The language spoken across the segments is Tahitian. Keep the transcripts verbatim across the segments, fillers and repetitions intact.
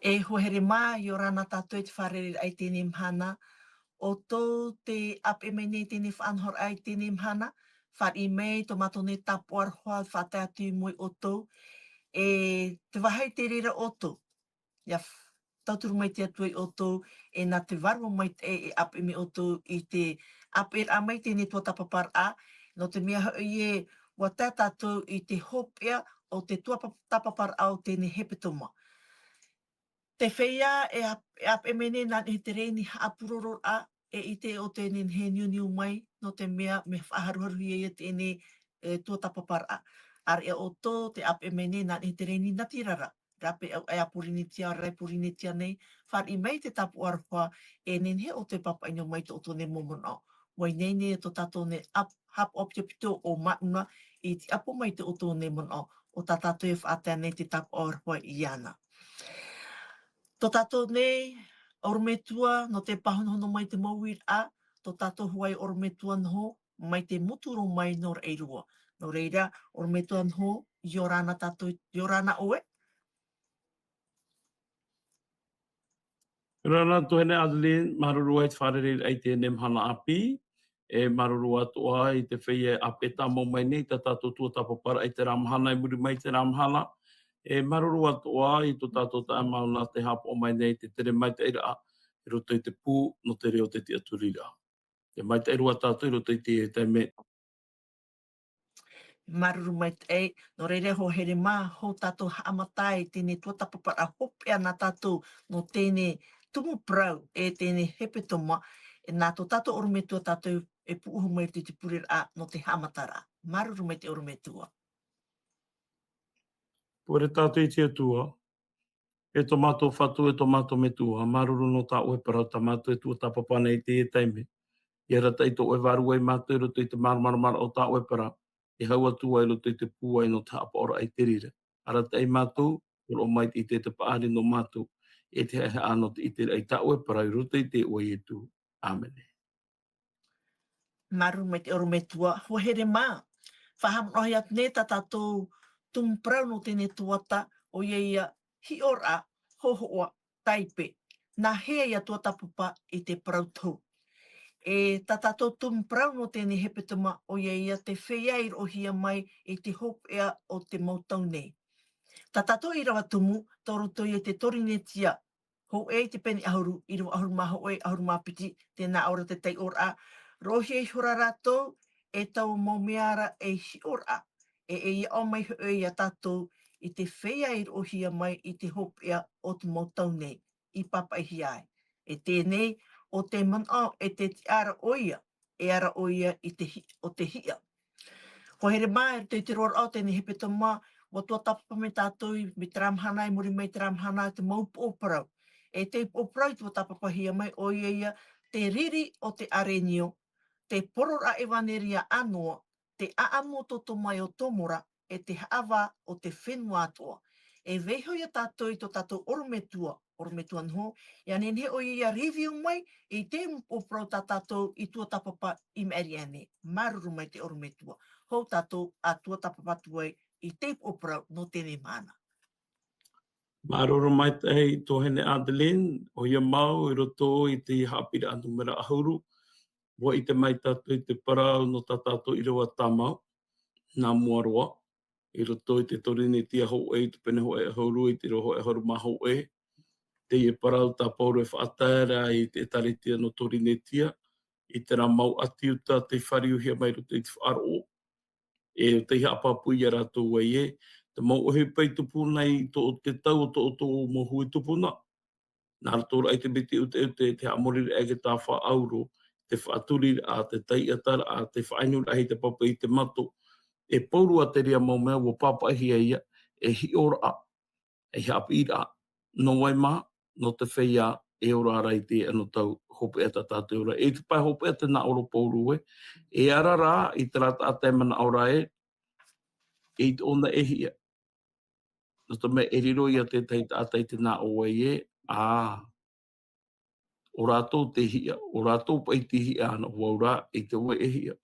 E hoa here mā, ʻia ora na tātou i te fārereiraʻa i teie mahana. ʻO tō te ʻāpeʻe mai nei teie faʻanahoraʻa i teie mahana, fāriʻi mai tō mātou nei tāpaʻo aroha, faʻatae atu i mua ia ʻoutou. E te vāhi te reira ʻoutou. ʻIa f-, tauturu mai te Atua ia ʻoutou, e nā te Vārua Maitaʻi e ʻāpeʻe mai ia ʻoutou i te ʻāpeʻeraʻa mai teie tuatāpaparaʻa, nō te mea hoʻi ē, ʻua tae tātou i te hopeʻa o te tuatāpaparaʻa o teie hepetoma. Te feiā e ʻāp-, e ʻāpeʻe mai nei nā niʻa i te reni haʻapurororaʻa, e ʻite ʻo teie e niuniu mai, nō te mea mea faʻaharuharuhia ia teie, e, tuatāpaparaʻa. ʻĀreʻa ʻoutou te ʻāpeʻe mai nei nā niʻa i te reni natirara, rāpae ʻau ʻai a Pōrīnetia, ʻaore rā i Pōrīnetia nei, fāriʻi mai te tāpaʻo aroha, e nehenehe ʻoutou e pāpaʻi noa mai i tō ʻoutou nei mau manaʻo. ʻUa ineine tō tātou nei ʻāp-, haʻapaʻo ʻāpitopito ʻo Māʻuna i te ʻapo mai i tō ʻoutou nei manaʻo, ʻo tā tātou e faʻatae nei te tāpaʻo aroha iāna. Tō tātou nei ʻorometua, nō te pāhonohono mai i te mau uiraʻa, tō tātou Hawaiʻi ʻorometua noho, mai te motu roa mai nō Raʻiroa. Nō reira, ʻorometua noho, ʻia ora na tātou, ʻia ora na ʻoe. ʻIa ora na tuahine Adeline, māuruuru i te fārereiraʻa i teie mahana ʻāpī. E māuruuru atoʻa i te feiā e ʻāpeʻe tāmau mai nei tā tātou tuatāpaparaʻa i terā mahana, i muri mai i terā mahana. E māuruuru atoʻa i tō tātou taeaʻe nā te haʻapaʻo mai nei i te tere maitaʻiraʻa i roto i te pū nō te reo, te tiʻaturiraʻa. E maitaʻi roa tātou i roto i teie taime. Māuruuru maitaʻi, nō reira, hoa here mā, hou tātou haʻamata i teie tuatāpaparaʻa hopeʻa nā tātou nō teie tumu parau e teie hepetoma, e nā tō tātou ʻorometua tātou e pūʻohu mai i te pureraʻa nō te haʻamataraʻa. Māuruuru maitaʻi ʻorometua. Pure tātou i te Atua. E tō mātou Fatu, e tō mātou Metua, māuruuru nō tā ʻoe parau tā mātou e tuatāpapa nei i teie taime. ʻIa arataʻi tō ʻoe Vārua ia mātou i roto i te māramarama o tā ʻoe parau, e hau atu ai i roto i te pūai nō te haʻapaʻoraʻa i te reira. Arataʻi mātou, hōroʻa mai i te, te paʻari nō mātou, e te haʻehaʻa nō te ʻiteraʻa i tā ʻoe parau i roto i te iʻoa o Ietu. ʻĀmene. Māuruuru maitaʻi ʻorometua, hoa here mā. Faʻahaʻamanaʻohia atu nei tā tātou tumu parau nō teie tuata, ʻoia ia hiʻoraʻa, hōhoʻa, taipe. Nā hea ia tuatāpapa i te parau tohu. E tā tātou tumu parau nō teie hepetoma, ʻoia ia te feiā i roʻohia mai i te hopeʻa o te mau tau nei. Tā tātou ʻīrava tumu, tō roto ia i te Torinetia, hōʻē i te pene ʻahuru, ʻīrava ʻahuru mā hōʻē, ʻahuru mā piti, tē nā ʻō ra te taiʻoraʻa, roʻohia ihora rātou, e taua mau mea ra e hiʻoraʻa, e, e ʻia ʻō mai hoʻi ia tātou i te feiā i roʻohia mai i te hopeʻa o te mau tau nei, i pāpaʻihia ai. E teie nei, ʻo te manaʻo e te tiʻa ra ʻoia, e ara ʻoia i te hi-, ʻo te hiʻa. Hoa here mā, i roto i te roaraʻa o teie hepetoma, ʻua tuatāpapa mai tātou i, mai terā mahana, i muri mai terā mahana, te mau upoʻo parau. E te upoʻo parau i tuatāpapahia mai, ʻoia ia te riri o te ʻarenio, te poroʻraʻa ʻevaneria ʻānoa, te ʻaʻamu o tō Toma e o Tomora, e te haʻavā o te fenua atoʻa. E vaiiho ia tātou i tō tātou ʻorometua, ʻorometua noho, ʻia nehenehe ʻoia ʻia review mai i te upoʻo parau tā tātou i tuatāpapa i maʻiri aʻe nei. Māuruuru maitaʻi ʻorometua. Hou tātou ʻa tuatāpapa atu ai i te upoʻo parau nō teie mahana. Māuruuru maitaʻi tuahine Adeline, ʻoia mau i roto i te haʻapiʻiraʻa nūmera ʻahuru, ʻua ʻite mai tātou i te parau nō tā tātou ʻīrava tāmau, nā mua roa, i roto i te Torinetia hōʻē, i te pene hōʻē ʻahuru, i te ʻīrava hōʻē ʻahuru mā hōʻē, teie parau tā Pauro e faʻatae ra i te ʻĒtārētia nō Torinetia, i terā mau ʻāti Iuta tei fāriuhia mai i roto i te faʻaroʻo, e tei haʻapāpū ia rātou ē, te mau ʻohipa i tupu nei i tō, te tau o tō, tō mau hui tupuna. Nā roto rā i te miti ʻuteʻute, te haʻamoriraʻa e te tāfaʻauro, te faʻaturiraʻa, te taiʻataraʻa, te faʻainuraʻa i te papa i te mato. E pauroa terā mau mea ʻua pāpaʻihia ia, e hiʻoraʻa, e haʻapiʻiraʻa. Nō vai mā, nō te feiā e ora ra i te anotau hopeʻa tā tātou e ora. E te pae hopeʻa tē nā ʻō ra Pauro ē, e ara rā i terā taʻata e manaʻo ra ē, i tōna e hiʻa. Nō te mea e riro ia tētahi taʻata i te nā ʻō ē, ā, ʻo rātou te hiʻa, ʻo rātou paʻi te hiʻa, nō ʻoe rā, ʻeita ʻoe e hiʻa.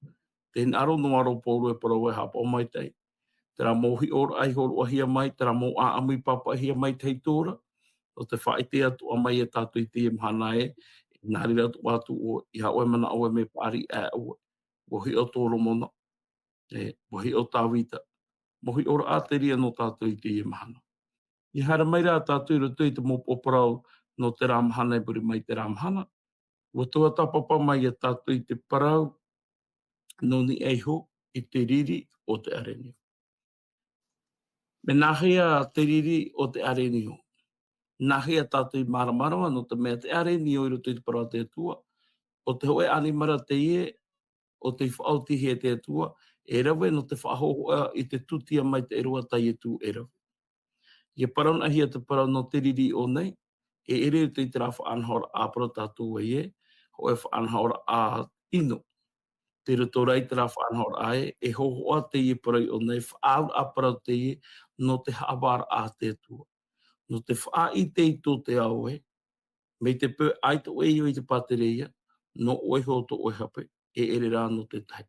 Tē hinaʻaro noa ra Pauro e parau e haʻapaʻo maitaʻi. Terā mau hiʻoraʻa i hōroʻahia mai, terā mau ʻāʻamu i pāpaʻihia mai te hītora, nō te faʻaʻite atu ā mai e tātou i teie mahana ē, nā reira atu ʻoe, ʻia ʻoe manaʻo ē mea paʻari ʻoe, ʻua hiʻo Solomona, e, ʻua hiʻo Tāvita, mau hiʻoraʻa terā nō tātou i teie mahana. ʻIa haere mai rā tātou i roto i te mau parau nō terā mahana i muri mai terā mahana, ʻua tuatāpapa mai ia tātou i te parau nō niʻa iho i te riri o te ʻarenio. Mea nāhea te riri o te ʻarenio? Nāhea tātou i māramarama? Nō te mea te ʻarenio i roto i te parau a te Atua, ʻo te hōʻē ʻanimara teie, ʻo tei faʻaotihia e te Atua, e rave nō te faʻahōhoʻa i te tūtia maitaʻi roa tā Ietu e rave. ʻIa paraunaʻihia te parau nō te riri i ʻō nei, e ʻere i te, i terā faʻanahoraʻa parau tātou ē, hōʻē faʻanahoraʻa ʻino. Tei roto rā i terā faʻanahoraʻa ē, e hōhoʻa teie parau i ʻō nei, faʻaauraʻa parau teie, nō te haʻavāraʻa a te Atua. Nō te faʻaʻite i tō te ao ē, mai te peu ʻaita ʻoe i ʻō i te pātereia, nō ʻoe iho tō ʻoe hape, e ʻere rā nō te tahi.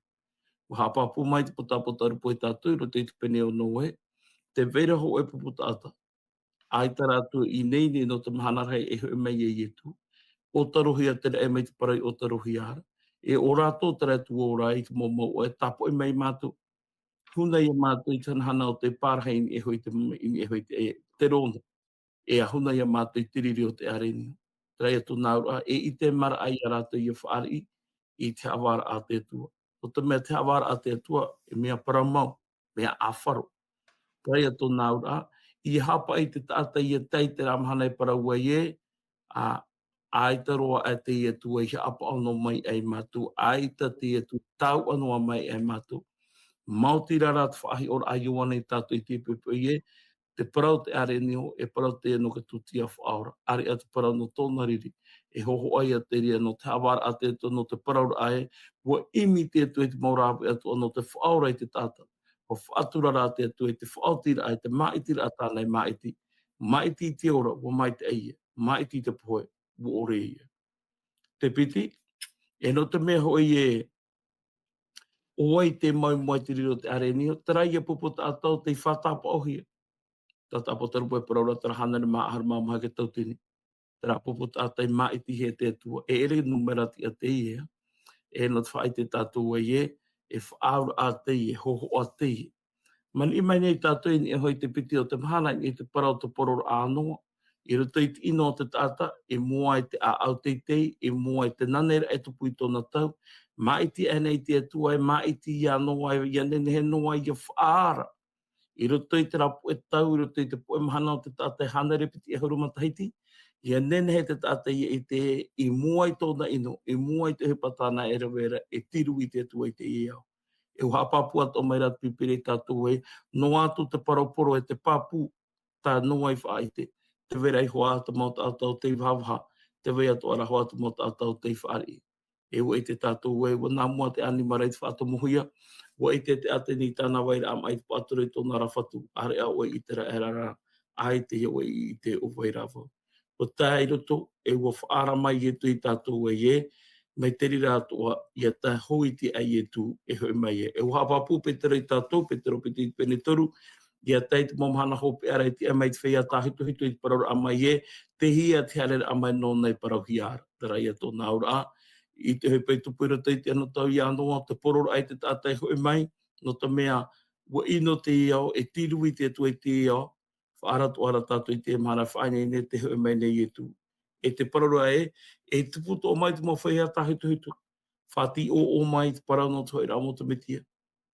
ʻUa haʻapāpū mai te Putaputarupo ia tātou i roto i te pene ono ē, tē vai ra hōʻē pupu taʻata, ʻaita rātou i ineine nō te mahana rahi e hoʻi mai ai Ietu, ʻōtarohia te raʻi mai te parau i ʻōtarohia ra, e ʻo rātou terā e tuō ra i te mau mouʻa e tāpoʻi mai mātou, huna ia mātou i te hanahana o te pārahi i niʻa iho i te, i niʻa iho i te, e, terōna. E ʻia huna ia mātou i te riri o te ʻarenio. Terā ia tōna auraʻa, e ʻite maraʻa ia rātou ʻia fāriʻi i te haʻavāraʻa a te Atua. Nō te mea te haʻavāraʻa a te Atua, e mea parau mau, mea ʻāfaro. Terā ia tōna auraʻa, ʻia haʻapaʻo i te taʻata ʻia tae i terā mahana e parau ai ē, ā, ʻaita roa ā te Atua i haʻapaʻo noa mai ai mātou, ʻaita te Atua i tauturu noa mai ai mātou. Maoti rā rā te faʻahiʻoraʻa a Ioane ia tātou i te poʻipoʻi ē, te parau o te ʻarenio, e parau teie nō te tūtia faʻaora. ʻAreʻa te parau nō tōna riri, e hōhoʻa ia terā nō te haʻavāraʻa a te Atua, nō te parauraʻa ē, ʻua ʻimi te Atua i te mau rāveʻa atoʻa nō te faʻaora i te taʻata. ʻUa faʻatura rā te Atua i te faʻaotiraʻa, i te māʻitiraʻa tāna e māʻiti. Māʻiti i te ora, ʻua maitaʻi ia. Māʻiti i te pohe, ʻua ʻore ia. Te piti, e nō te mea hoʻi ē, ʻo vai tē mau i mua i te riri o te ʻarenio, terā ia pupu taʻata ʻo tei faʻatapaʻohia. Te Putaputarupo e parau ra terā hānere mā ʻahuru mā maha e tauatini. Terā pupu taʻata i māʻitihia e te Atua, e ʻere nūmera tiʻa teie, e nō te faʻaʻite tātou ē, e faʻaauraʻa teie, e hōhoʻa teie. Manaʻo mai nei tātou i niʻa iho i te piti o te mahana, i te parau o te pororaʻa a Noa, i roto i te ʻino o te taʻata, i mua i te ʻāʻau teitei, i mua i te naneraʻa e tupu i tōna tau, māʻiti aʻe nei te Atua, e māʻiti ia Noa, ʻia nehenehe Noa ʻia faʻaara. I roto i terā poʻe tau, i roto i te poʻe mahana o te taʻata e hānere piti ʻahuru matahiti, ʻia nehenehe te taʻata ʻia ʻite i mua i tōna ʻino, i mua i te ʻohipa tāna e rave ra, e tiru i te Atua i teie ao. E ʻua haʻapāpū atoʻa mai rā te Pīpīria ia tātou ē, noa atu te parau poro e te pāpū tā Noa i faʻaʻite, tē vai ra hoʻi te mau taʻata ʻo tei vahavaha, tē vai atoʻa ra hoʻi te mau taʻata ʻo tei fāriʻi. E ʻua ʻite tātou ē, ʻua nā mua te ʻanimara i te faʻatomohia, ʻua ʻite te ʻāteni i tāna vairaʻa maʻi i te paʻatoro i tōna ra fatu, ʻareʻa ʻoe i ʻite ra e rā ra, ʻaita ia ʻoe i ʻite ʻo vai ra vau. ʻUa tae i roto, e ʻua faʻaara mai Ietu ia tātou ē, mai te reira atoʻa, ʻia tae hoʻi i te ʻaito e hoʻi mai ai. E ʻua haʻapāpū Petero ia tātou, Petero piti pene toru, ʻia tae i te mau mahana hopeʻa ra i te ʻae mai te feiā tāhitohito i te parauraʻa mai ē, tei hea te haereraʻa mai nōna i parauhia ra. Terā ia tōna auraʻa, i te ʻohipa i tupu i roto i te anotau ia Noa, te pororaʻa i te taʻata e hoʻi mai, nō te mea, ʻua ʻino teie ao, e tiru i te Atua i teie ao, faʻaara atoʻa ra tātou i teie mahana, faʻaineine te hoʻi mai nei Ietu. E te parauraʻa ē, e tupu atoʻa mai te mau feiā tāhitohito. Faʻatīʻoʻo mai te parau nō te hoʻiraʻa mau o te Mesia.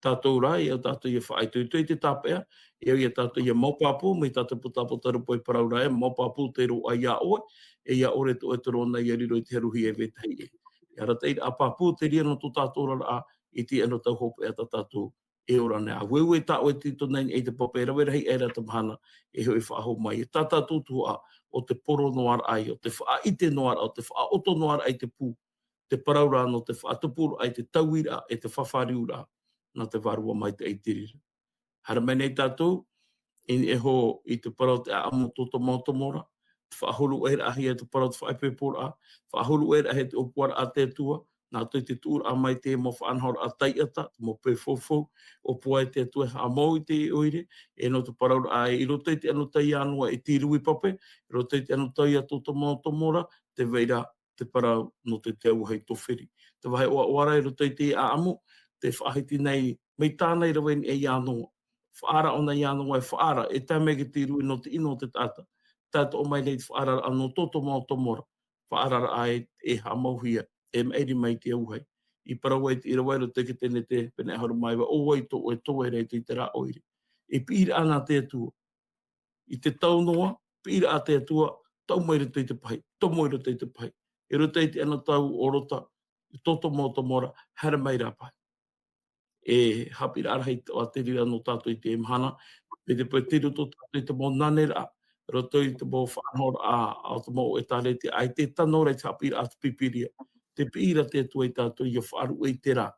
Tātou rā, e au tātou ʻia faʻaitoito i te tāpeʻa, e au ia tātou ʻia mau pāpū, mai tā te Putaputarupo e parau ra ē, mau pāpū tei roaʻa ia ʻoe, e ʻia ʻore tō ʻoe terōna ʻia riro i te haruhi e vetahi ʻē. E arataʻiraʻa pāpū terā nō tō tātou oraraʻa, i te anotau hopeʻa tā tātou e ora nei. ʻA ueue tā ʻoe i te tōna i te papa e rave rahi aʻera te mahana, e hoʻi faʻahou mai. E tā tātou tuhaʻa, ʻo te poro noa ra ïa, ʻo te faʻaʻite noa ra, ʻo te faʻaʻoto noa ra i te pū, te parau ra nō te faʻatupuraʻa i te tauiraʻa, e te fafariuraʻa, nā te Vārua Maitaʻi i te reira. Haere mai nei tātou, i niʻa iho i te parau o te ʻāʻamu totomo ra, te faʻahuru ʻē ra hia te parau o te faʻaipoiporaʻa, faʻahuru ʻē ra hia te ʻōpuaraʻa a te Atua, Nā roto i te tuʻuraʻa mai te mau faʻanahoraʻa taiʻata, te mau peu faufaʻa, ʻo pua e te Atua e haʻamau i te ʻoire, e nō te parauraʻa e i roto i te anotau ia noa e te rui pape, i roto i te anotau ia tō te mau tomo ra, tē vai ra te parau nō te te auahi tō Feri. Te vāhi ʻoaʻoa ra i roto i te ʻāʻamu, te faʻahiti nei, mai tāna i rave nei ia noa. Faʻaara ʻōna ia noa e faʻaara, e tae mai ki te rui nō te ʻino o te taʻata. Tae toʻo mai nei te faʻaararaʻa nō tō te mau tomo ra. Faʻaararaʻa e, e haʻamauhia, e maʻiri mai te auahi. I parau ai te ʻīrava i roto i te Tenete, pene ʻahuru mā iva, ʻo vai tō ʻoe, tō ʻoe ra i te, i te rā ʻoire. E piʻiraʻa nā te Atua. I te tau noa, piʻiraʻa te Atua, tau mai roto i te pahi, tomo i roto i te pahi. I roto i te anotau o Rota, i tō te mau tomo ra, haere mai rā pahi. E haʻapiʻiraʻa rahi te, ʻoa te reira nō tātou i te mahana, me te peu tei roto tātou i te mau naneraʻa, roto i te mau faʻanahoraʻa, a te mau ʻētārētia, ʻaita e tano ra i te haʻapiʻiraʻa a te Pīpīria. Te piʻira te Atua ia tātou ʻia faʻaruʻe i te rā.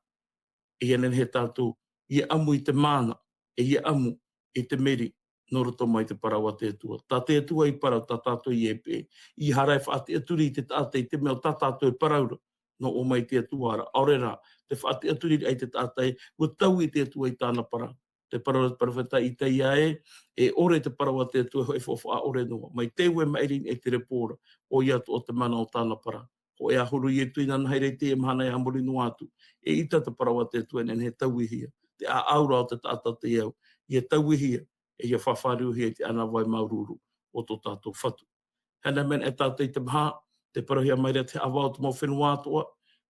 ʻIa nehenehe tātou, ʻia ʻamu i te māna, e ʻia ʻamu i te meri, nō roto mai te parau a te Atua. Tā te Atua i parau, tā tātou i e pē. ʻEiaha ra e faʻatiʻaturi i te taʻata i te mea ʻo tā tātou e parau ra. Nō ʻō mai te Atua ra, ʻaore rā, te faʻatiʻaturiraʻa i te taʻata e, ʻua taui te Atua i tāna parau. Te parau a te peropheta Itaia ē, e ʻore te parau a te Atua, e hōʻē faufaʻa ʻore noa. Mai te ue maʻiri e te repo ra, ʻoia atoʻa te mana o tāna parau. Hōʻē ʻahuru Ietu inanahi ra i teie mahana e a muri noa atu. E ʻita te parau a te Atua e nehenehe e tauihia. Te ʻāʻau ra o te taʻata te au. ʻIa tauihia, e ʻia faʻafāriuhia i te ʻānāvai māuruuru o tō tātou Fatu. Hana mena e tātou i te maha, te parauhia mai ra te haʻavā o te mau fenua atoʻa,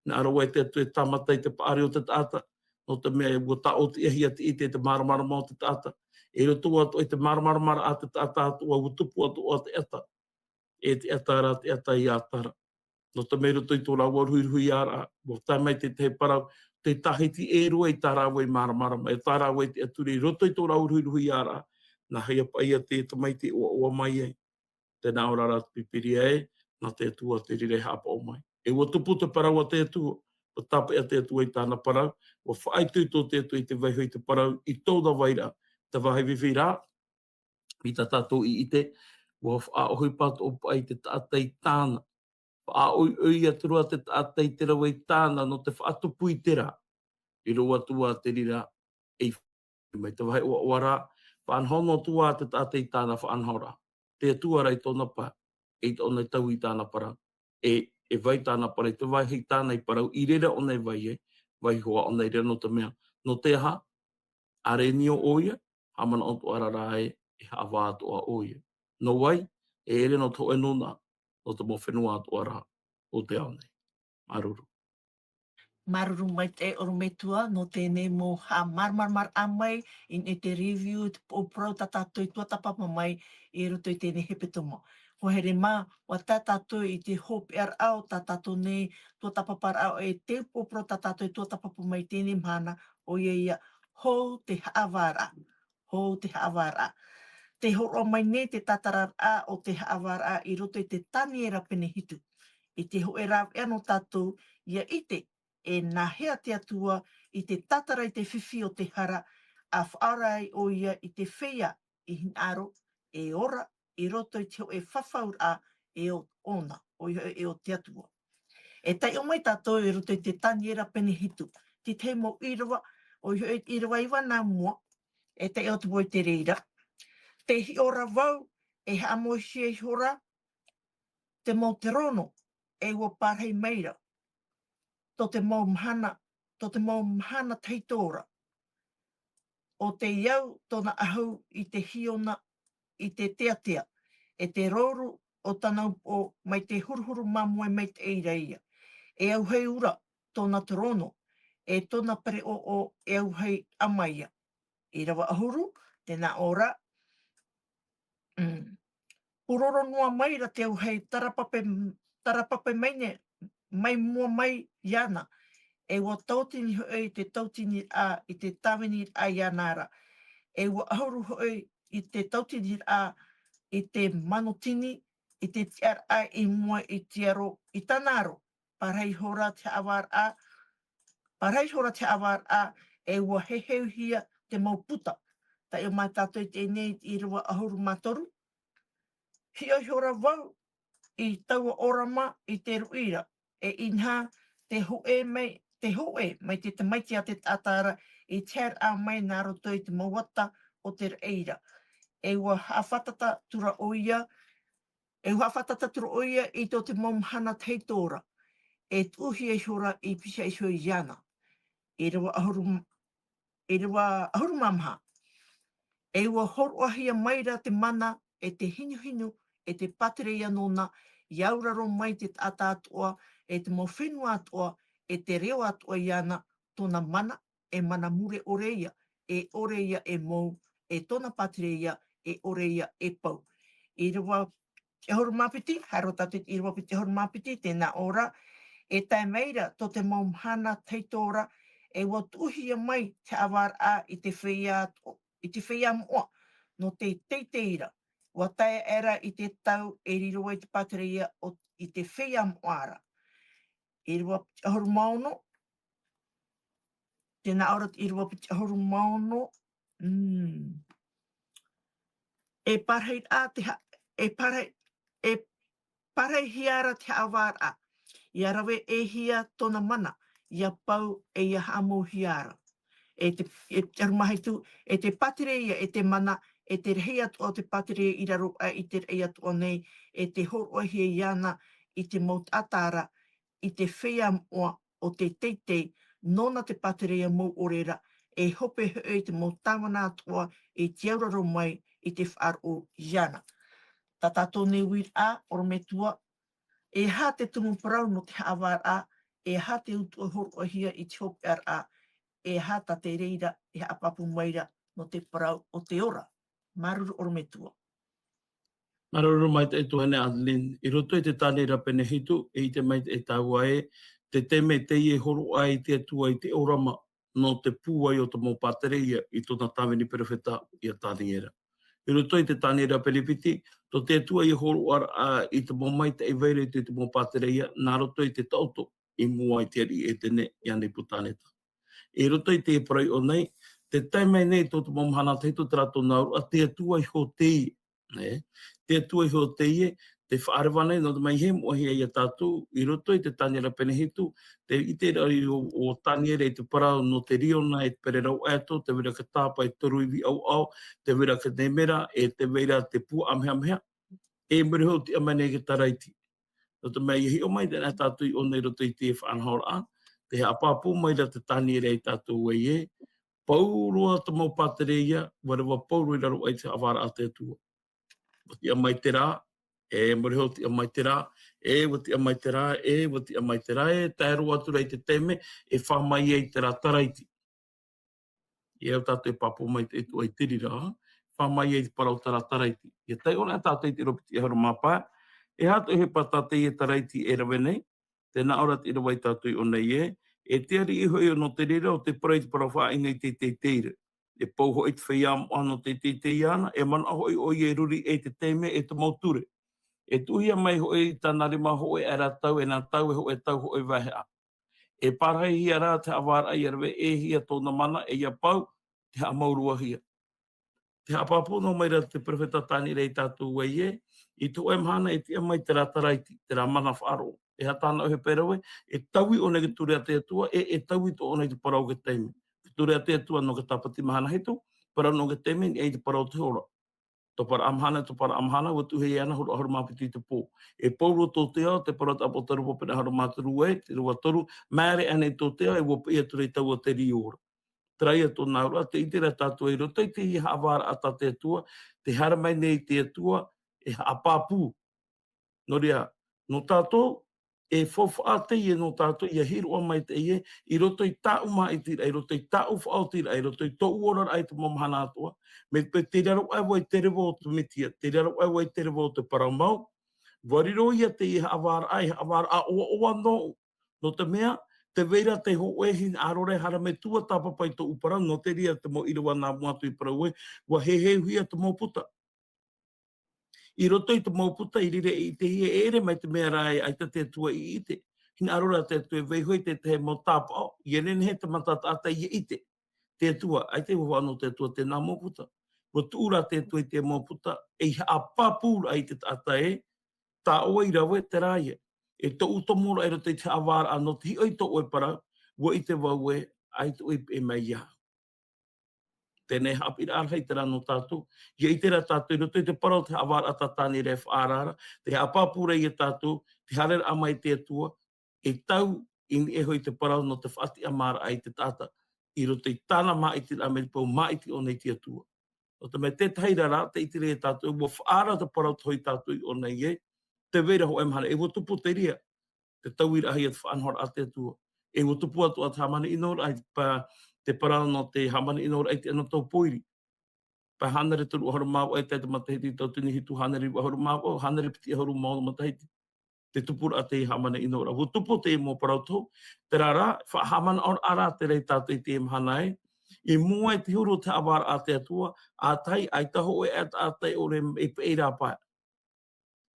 nā ʻō ra te Atua e tāmata i te paʻari o te taʻata, nō te mea ʻua tāʻotiʻahia te ʻite, te māramarama o te taʻata. E roto atoʻa i te māramaramaraʻa a te taʻata atoʻa, ʻua tupu atoʻa te ʻata. E te ʻata ra, te ʻata ia ʻata ra. Nō te mea i roto i tō rāua ruhiruhiaraʻa, ʻua tae mai te tahi parau, te tāhiti e rua i tā rāua i māramarama, e tā rāua i tiʻaturi, i roto i tō rāua ruhiruhiaraʻa, nā hea paʻi ia te tamaiti e ʻoaʻoa mai ai. Tē nā ʻō ra te Pīpīria ē, nā te Atua te reira e haʻapaʻo mai. E ʻua tupu te parau a te Atua, ʻua tāpeʻa te Atua i tāna parau, ʻua faʻaitoito te Atua i te vaiho i te parau, i tōna vai ra, te vāhi fifi rā, i tā tātou i ʻite, ʻua faʻaʻohipa atoʻa paʻi te taʻata i tāna. Faʻaʻoiʻoi atu ra te taʻata i te rave i tāna nō te faʻatupu i te rā. I roto atu ā te reira, e mai te vāhi ʻoaʻoa ra, faʻanaho noa atu ā te taʻata i tāna faʻanahoraʻa. Te Atua rā i tōna pae, i tōna tau i tāna parau. E, e vai tāna parau, i te vāhi tāna i parau, i reira ʻōna e vai ai, vaiho ā ʻōna i reira nō te mea. Nō te aha, ʻāreʻa nei ʻoia, haʻamanaʻo atoʻa ra ē, e haʻavā atoʻa ʻoia. Nō vai, e ʻere nō te hōʻē nūnaʻa, nō te mau fenua atoʻa ra o te ao nei. Māuruuru. Māuruuru maitaʻi ʻorometua, nō teie mau haʻamāramaramaraʻa mai, i niʻa i te review, te poroparau tā tātou i tuatāpapa mai, i roto i teie hepetoma. ʻUa haere mā, ʻua tae tātou i te hopeʻaraʻa o tā tātou nei tuatāpaparaʻa, e te poroparau tā tātou i tuatāpapa mai teie mahana, ʻoia ia, hou te haʻavāraʻa. Hou te haʻavāraʻa. Tē hōroʻa mai nei te tātararaʻa o te haʻavāraʻa i roto i te Taniera pene hitu. I te hōʻē rāveʻa nō tātou, ʻia ʻite, e nā hea te Atua i te tātara i te fifi o te hara, ʻa faʻaora ai ʻoia i te feiā, i hinaʻaro, e ora, i roto i te hōʻē fafauraʻa e ʻo, ʻōna, ʻoia hoʻi e ʻo te Atua. E taiʻo mai tātou i roto i te Taniera pene hitu, te tahi mau ʻīrava, ʻoia hoʻi ʻīrava iva nā mua, e taiʻo atu vau i te reira. Tē hiʻo ra vau, e haʻamauhia ihora, te mau terōno, e ʻua pārahi mai ra. Tō te mau mahana, tō te mau mahana tahito ra. ʻO te au tōna ʻahu i te hiona, i te teatea, e te rouru o tāna upoʻo mai te huruhuru māmoe maitaʻi ra ia. E auahi ura tōna terōno, e tōna pereʻoʻo e auahi ʻamaia. ʻĪrava ʻahuru, tē nā ʻō ra, mm, pūroro noa mai ra te auahi tarapape, tarapape mai nei, mai mua mai iāna. E ʻua tautini hoʻi i te tautiniraʻa, i te tāviniraʻa iāna ra. E ʻua ʻahuru hoʻi i te tautiniraʻa, i te manotini, i te tiʻaraʻa i mua i te aro, i tāna aro. Pārahi ihora te haʻavāraʻa, pārahi ihora te haʻavāraʻa, e ʻua heheuhia te mau puta. Taiʻo mai tātou i teie nei ʻīrava ʻahuru mā toru. Hiʻo ihora vau i taua ʻōrama i te ruʻi ra, e inaha, te hōʻē mai, te hōʻē mai te tamaiti a te taʻata ra i te haereraʻa mai nā roto i te mau ata o te raʻi ra. E ua haʻafātata atu ra ʻoia, e ua haʻafātata atu ra ʻoia i tō te mau mahana tahito ra, e tuʻuhia ihora i pīhaʻi iho iāna. ʻĪrava ʻahuru, ʻīrava ʻahuru mā maha. E ua hōroʻahia mai ra te mana, e te hinuhinu, e te pātereia nōna, i auraro mai te taʻata atoʻa, e te mau fenua atoʻa, e te reo atoʻa iāna, tōna mana, e mana mure ʻore ia, e ʻore ia e mou, e tōna pātereia, e ʻore ia e pau. ʻĪrava piti ʻahuru mā piti, haere tātou i te ʻīrava piti ʻahuru mā piti, tē nā ʻō ra, e tae mai ra tō te mau mahana tahito ra, e ua tuʻuhia mai te haʻavāraʻa i te feiā, i te feiā moʻa, nō te teitei ra, ua tae aʻera i te tau e riro ai te pātereia o, i te feiā moʻa ra. ʻĪrava piti ʻahuru mā ono, tē nā ʻō ra te ʻīrava piti ʻahuru mā ono, mm. E pārahi ra te ha-, e pārahi, e pārahihia ra te haʻavāraʻa, ʻia rave ʻē hia tōna mana, ʻia pau e ʻia haʻamouhia ra. E te, e te ʻahuru mā hitu, e te pātereia, e te mana, e te rahi atoʻa o te pātereia i raro aʻe i te raʻi atoʻa nei, e te hōroʻahia iāna i te mau taʻata ra, i te feiā moʻa o te teitei, nōna te pātereia mau ʻore ra, e hope hoʻi te mau tāvana atoʻa i te auraro mai i te faʻaroʻo iāna. Tā tātou nei uiraʻa, ʻorometua, e aha te tumu parau nō te haʻavāraʻa, e aha te utuʻa hōroʻahia i te hopeʻaraʻa, e aha tā te reira e haʻapāpū mai ra nō te parau o te ora. Māuruuru ʻorometua. Māuruuru maitaʻi tuahine Adeline. I roto i te Taniera pene hitu, e ʻite maitaʻi tāua ē, te taime teie e hōroʻa ai te Atua i te ʻōrama, nō te pūai o te mau pātereia i tōna tāvini perofeta ia Taniera. I roto i te Taniera pene piti, tō te Atua i hōroʻa ra i te mau maitaʻi vai ra i te, te mau pātereia, nā roto i te taʻoto i mua i te ariʻi ʻētene ia Nepukaneta. I roto i te parau ʻō nei, te taime nei tō te mau mahana tahito terā tōna auraʻa, te Atua iho teie, nē? Te Atua iho teie, tē faʻareva nei, nō te mea e moʻehia ia tātou, i roto i te Taniera pene hitu, tē ʻite ra ʻo, ʻo Taniera i te parau nō te riona, e te pererau ʻaeto, tē vai ra te tāpa e toru ivi ʻaoʻao, tē vai ra te nemera, e tē vai ra te puaʻa mehameha, e mea hoʻi tiʻa mai nei te taraiti. Nō te mea, ʻia hiʻo mai tātou i ʻō nei i roto i te faʻanahoraʻa, tē haʻapāpū mai ra te Taniera ia tātou ē, pau roa te mau pātereia, ʻua reva pau roa i raro aʻe i te haʻavāraʻa a te Atua. ʻUa tiʻa mai terā, e mea hoʻi tiʻa mai terā, e ʻua tiʻa mai terā, e ʻua tiʻa mai terā, e tae roa atu ra i te taime, e fā mai ai terā taraiti. ʻIa, tātou e pāpū mai te, te tuaitiri ra, fā mai ai te parau terā taraiti. ʻIa, taiʻo na tātou i te ʻīrava piti ʻahuru mā pae, e aha te ʻohipa tā teie taraiti e rave nei, tē nā ʻō ra te ʻīrava ia tātou i ʻō nei ē, e te ariʻi hoʻi nō te reira ʻo te parau i te parau faʻaʻino i te teitei ra. E pau hoʻi te feiā moʻa nō te teitei iāna, e manaʻo hoʻi ʻoia e ruri i te taime e te mau ture. E tuʻuhia mai hoʻi i tāna rima hōʻē ʻae ra tau, e nā tau e hōʻē tau hōʻē vaheʻa. E pārahihia ra te haʻavāraʻa ʻia rave ʻē hia tōna mana, e ʻia pau, te haʻamauruahia. Tē haʻapāpū noa mai ra te perofeta Taniera ia tātou ē, i te hōʻē mahana e tiʻa mai terā taraiti, terā mana faʻaroʻo. E aha tāna ʻohipa ra ē, e taui ʻōna i te ture a te Atua, e, e taui atoʻa ʻōna i te parau o te taime. Te ture a te Atua nō te tāpati mahana hitu, parau nō te taime, i niʻa i te parau o te hora. Topa ra mahana, topa ra mahana, ʻua tuʻuhia iāna hora ʻahuru mā piti i te pō. E pau roa tō te ao, te parau a te ʻāpōsetolo Pauro pene ʻahuru mā toru ē, te ʻīrava toru, māere aʻenei tō te ao, e ʻua piʻi atu ra i taua terā ora. Terā ia tōna auraʻa, tē ʻite ra tātou i roto i teie haʻavāraʻa tā te Atua, tē haere mai nei te Atua, e haʻapāpū. Nō reira, nō tātou, e faufaʻa teie nō tātou, ʻia hiʻo mai teie, i roto i tāʻu māʻitiraʻa, i roto i tāʻu faʻaotiraʻa, i roto i tōʻu oraraʻa i te mau mahana atoʻa, mai te peu tē raro aʻe vau i te reva o te Mesia, tē raro aʻe vau i te reva o te parau mau, ʻua riro ia teie haʻavāraʻa, e haʻavāraʻa ʻoaʻoa noa, nō te mea, tē vai ra te hōʻē hinaʻaro ra e haere mai ʻia tāpapa i tōʻu parau, nō te reira te mau ʻīrava nā mua atu i parau ē, ʻua heheuhia te mau puta. I roto i te mau puta i reira e ʻite ia, e ʻere mai te mea ra e ʻaita te Atua i ʻite. Hinaʻaro ra te Atua e vaiiho i te tahi mau tāpaʻo, ʻia nehenehe te mata taʻata ʻia ʻite. Te Atua, ʻaita e faʻaʻite te Atua tēnā mau puta. ʻUa tuʻu ra te Atua i te mau puta, e haʻapāpū ra i te taʻata ē, tā ʻoe i rave terā ia. e tōʻu tomoraʻa i roto i te haʻavāraʻa nō te hiʻo i tō ʻoe parau, ʻua ʻite vau ē, ʻaita ʻoe i peʻe mai iāʻu. Teie haʻapiʻiraʻa rahi terā nō tātou, ʻia ʻite ra tātou i roto i te parau o te haʻavāraʻa tā Taniera e faʻaara ra, tē haʻapāpū ra ia tātou, te haereraʻa mai te Atua, e tau i niʻa iho i te parau nō te faʻatiʻamāraʻa i te taʻata, i roto i tāna māʻitiraʻa mai te peu māʻiti ʻōna i te Atua. Nō te mea tētahi ra rā, tē ʻite ra ia tātou, ʻua faʻaara te parau tō tātou i ʻōna ē, tē vai ra hōʻē mahana, e ʻua tupu te reira, te tauiraʻahia te faʻanahoraʻa a te Atua. E ʻua tupu atoʻa te hāmani ʻino ra, i te pa-, te parau nō te hāmani ʻino ra i te anotau pōiri. Pae hānere toru ʻahuru mā vaʻu, e tae i te matahiti tauatini hitu hānere iva ʻahuru mā vaʻu, hānere piti ʻahuru mā ono matahiti. Te tupuraʻa te hāmani ʻino ra. ʻUa tupu te mau parau tohu, terā rā, faʻahaʻamanaʻoraʻa rā terā ia tātou i teie mahana ē, i mua i te huru o te haʻavāraʻa a te Atua, ʻa tahi, ʻaita hōʻē taʻata e ʻore e peʻe i rāpae.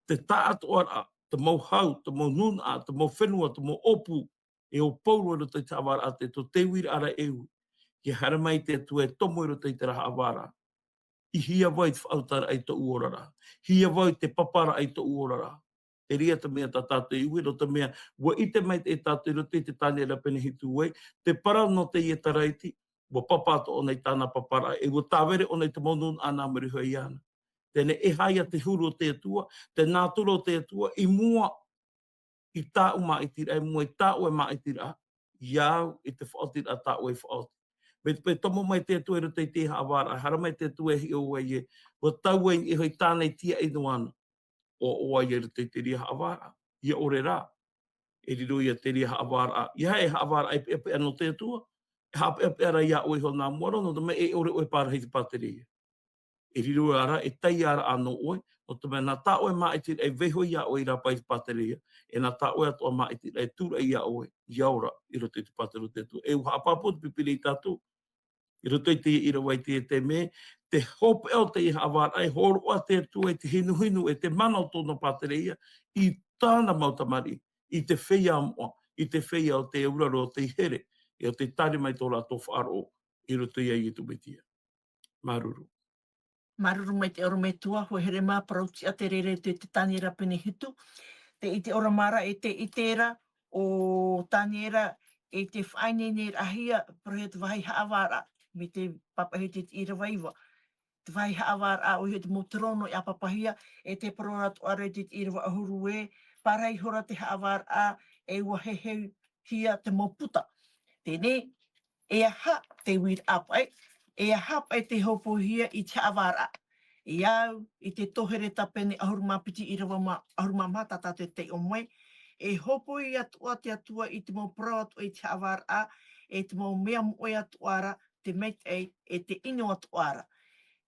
Te taʻatoʻaraʻa, te mau hau, te mau nūnaʻa, te mau fenua, te mau ʻōpū, e ʻōpou roa i roto i te haʻavāraʻa a te Atua, te uiraʻa ra e ui. ʻIa haere mai te Atua e tomo i roto i terā haʻavāraʻa. I hea vau i te faʻautaraʻa i tōʻu oraraʻa. Hea vau i te paparaʻa i tōʻu oraraʻa. Terā te mea tā tātou e ui, nō te mea, ʻua ʻite maitaʻi tātou i roto i te Taniera pene hitu ē, te parau nō teie taraiti, ʻua papa atoʻa ʻōna i tāna paparaʻa, e ʻua tāvere ʻōna i te mau nūnaʻa nā muri iho iāna. Teie e aha ia te huru o te Atua, te nātura o te Atua, i mua i tāʻu māʻitiraʻa, i mua i tā ʻoe māʻitiraʻa, iāʻu i te faʻaotiraʻa tā ʻoe i faʻaoti. Mai te peu e tomo mai te Atua i roto i te haʻavāraʻa, haere mai te Atua e hiʻo vau ē, ʻua tau ai i niʻa iho i tāna e tiaʻi noa na. ʻO, ʻo ia i roto i terā haʻavāraʻa, ʻia ʻore rā, e riro ia terā haʻavāraʻa, ʻeiaha e haʻavāraʻa e peʻapeʻa nō te Atua, e haʻapeʻapeʻa rā iā ʻoe iho nā mua roa, nō te mea e ʻore ʻoe e pārahi i te pātireia. E riro ia rā, e taiaraʻa nō ʻoe, nō te mea nā tā ʻoe māʻitiraʻa e vaiiho iā ʻoe i rāpae i te pātireia, e nā tā ʻoe atoʻa māʻitiraʻa e tūraʻi iā ʻoe, ʻia ora i roto i te pātireia o te Atua. E ʻua haʻapāpū te Pīpīria ia tātou, i roto i te ʻīrava i te taime, te hopeʻa o te haʻavāraʻa, e hōroʻa te Atua i te hinuhinu, e te mana o tōna pātireia, i tāna mau tamariʻi, i te feiā moʻa, i te feiā o te auraro, o te here, e o te tāriʻi mai tō rātou faʻaroʻo, i roto iā Iesu Mesia. Māuruuru. Māuruuru maitaʻi ʻorometua, hoa here mā, parau tiʻa te reira i te Taniera pene hitu. Tē ʻite ʻoe mā ra, e tē ʻite ra ʻo Taniera, e te faʻaineineraʻahia, parauhia te vāhi haʻavāraʻa, mai te pāpaʻihia i te ʻīrava iva. Te vāhi haʻavāraʻa, ʻoia hoʻi te mau terōno i ʻāpapahia, e tē parau atoʻa ra i te ʻīrava ʻahuru ē, pārahi ihora te haʻavāraʻa, e ʻua heheuhia te mau puta. Teie, e aha te uiraʻa paʻi, e aha paʻi te hōpoihia i te haʻavāraʻa. E au i te Tohereta pene ʻahuru mā piti ʻīrava mā, ʻahuru mā maha tā tātou e taiʻo mai, e hōpoi atoʻa te Atua i te mau parau atoʻa i te haʻavāraʻa, e te mau mea moʻe atoʻa ra, te maitaʻi, e te ʻino atoʻa ra.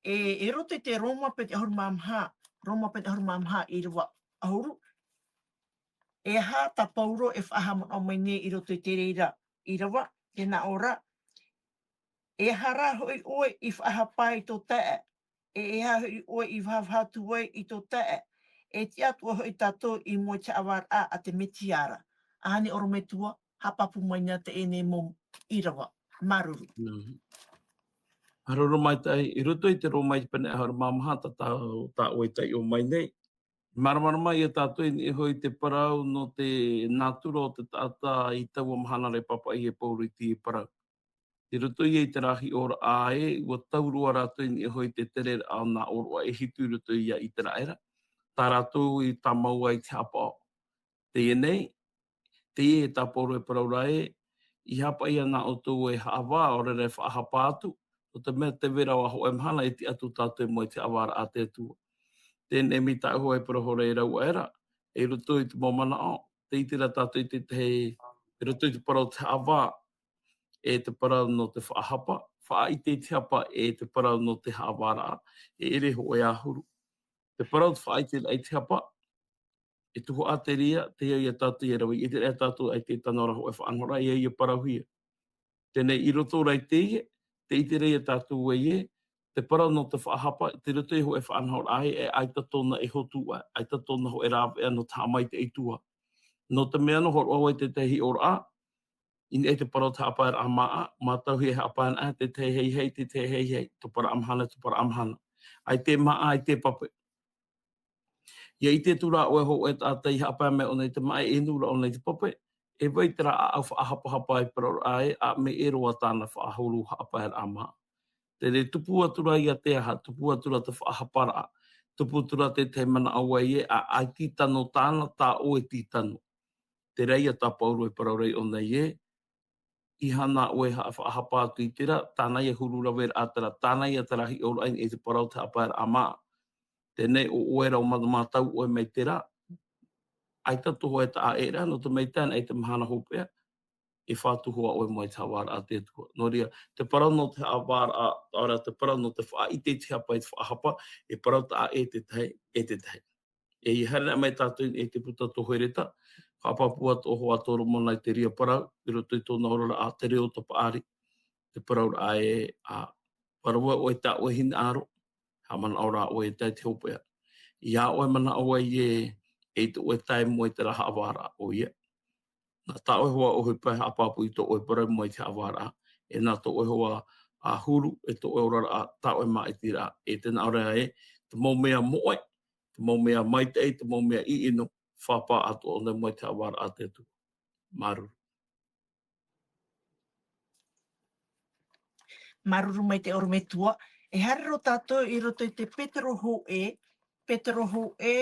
E, e roto i te Roma pene ʻahuru mā maha, Roma pene ʻahuru mā maha ʻīrava ʻahuru. E aha tā Pauro e faʻahaʻamanaʻo mai nei i roto i te reira ʻīrava, tē nā ʻō ra, e aha rā hoʻi ʻoe i faʻahapa i tō taeaʻe, e, e aha hoʻi ʻoe i vahavaha atu ai i tō taeaʻe, e tiʻa atoʻa hoʻi tātou i mua i te haʻavāraʻa a te Mesia ra. ʻAhani ʻorometua, haʻapāpū mai na teie nei mau ʻīrava. Māuruuru. Mm. Māuruuru maitaʻi, i roto i te Roma i te pene ʻahuru mā maha tā, tā, tā ʻoe e taiʻo mai nei. Māramarama ia tātou i niʻa iho i te parau nō te nātura o te taʻata i taua mahana ra e pāpaʻihia e Pauro i te parau. I roto ia i terā hiʻoraʻa ē, ʻua tau roa rātou i niʻa iho i te tereraʻa o nā ʻōroʻa e hitu i roto ia ʻĪteraʻera, tā rātou i tāmau ai i te haʻapaʻo. Teie nei, teie tā Pauro e parau ra ē, ʻeiaha paʻi nā ʻoutou e haʻavā, ʻaore rā e faʻahapa atu, nō te mea tē vai ra ā hōʻē mahana e tiʻa atu tātou i mua i te haʻavāraʻa a te Atua. Teie nei mai tāʻu hoʻi e parau ihora e rave aʻera, i roto i te mau manaʻo, tē ʻite ra tātou i te tahi, i roto i te parau o te haʻavā, e te parau nō te faʻahapa, faʻaʻite i te hapa, e te parau nō te haʻavāraʻa, e ʻere hōʻē ʻahuru. Te parau o te faʻaʻiteraʻa i te hapa, e tuhaʻa te reira, tē au ia tātou e rave, ʻite ra tātou ʻaita e tano ra hōʻē faʻanahoraʻa, ʻeiaha ia parauhia. Teie nei i roto rā i teie, tē ʻite ra ia tātou ē, te parau nō te faʻahapa, tei roto ia hōʻē faʻanahoraʻa ē, e ʻaita tōna e hotu ā, ʻaita tōna hōʻē rāveʻa nō te haʻamaitaʻi atu ā. Nō te mea nō hōroʻa vau i te tahi hiʻoraʻa, i niʻa i te parau o te haʻapaeraʻa māʻa, mātauhia e haʻapae ana, te tahi heihei, te tahi heihei, tōparaʻa mahana, tōparaʻa mahana. ʻAita e māʻa, ʻaita e pape. ʻIa ʻite atu rā ʻoe hōʻē taʻata i haʻapae mai ʻōna i te māʻa, e inu rā ʻōna i te pape, e vai terā ʻāʻau faʻahapahapa e parau ra ē, ʻa mea ʻē roa tāna faʻahuru haʻapaeraʻa maha. Terā tupu atu rā ia te aha, tupu atu rā te faʻahaparaʻa, tupu atu rā te tahi manaʻo ē, ʻa, ʻaita i tano tāna, tā ʻoe tei tano. Terā ia tā Pauro e parau ra iʻōna ē, ʻeiaha ʻoe e haʻa-, faʻahapa atu i terā, tāna ia huru raveraʻa terā, tāna ia terā hiʻoraʻa i te parau te haʻapaeraʻa maha. Teie nei ʻo ʻoe rā ʻo mātou, ʻoe mai terā, ʻaita tō hōʻē taʻa ʻē ra, nō te mea ʻaita i te mahana hopeʻa, e fatu hoʻi ʻoe mai te haʻavāraʻa a te Atua. Nō reira, te parau nō te haʻavāraʻa, ʻaore rā te parau nō te faʻaʻite i te hapa i te faʻahapa, e parau taʻa ʻē te tahi, ʻē te tahi. E ʻia haere mai tātou i te puta tō Hereta, haʻapāpū atu hoʻi ʻo Toromona i te reira parau, i roto i tōna oraraʻa, te reo tapaʻari, te parau ra ē, ʻa, parau ʻoe tā ʻoe hinaʻaro, haʻamanaʻo rā ʻoe i te hopeʻa. ʻIa ʻoe manaʻo ē, e tō ʻoe tae mai i terā haʻavāraʻa, ʻoia. Nā tā ʻoe hoʻi ʻohipa e haʻapāpū i tō ʻoe parau mai te haʻavāraʻa, e nā tō ʻoe hoʻi ā huru, e tō ʻoe oraraʻa, tā ʻoe māʻitiraʻa, e te nā ʻō ra ē, te mau mea moʻe, te mau mea maitaʻi, te mau mea ʻino, faʻapaʻo atu ʻōna mai te haʻavāraʻa a te Atua. Māuruuru. Māuruuru maitaʻi ʻorometua. E haere roa tātou i roto i te Petero hōʻē, Petero hōʻē,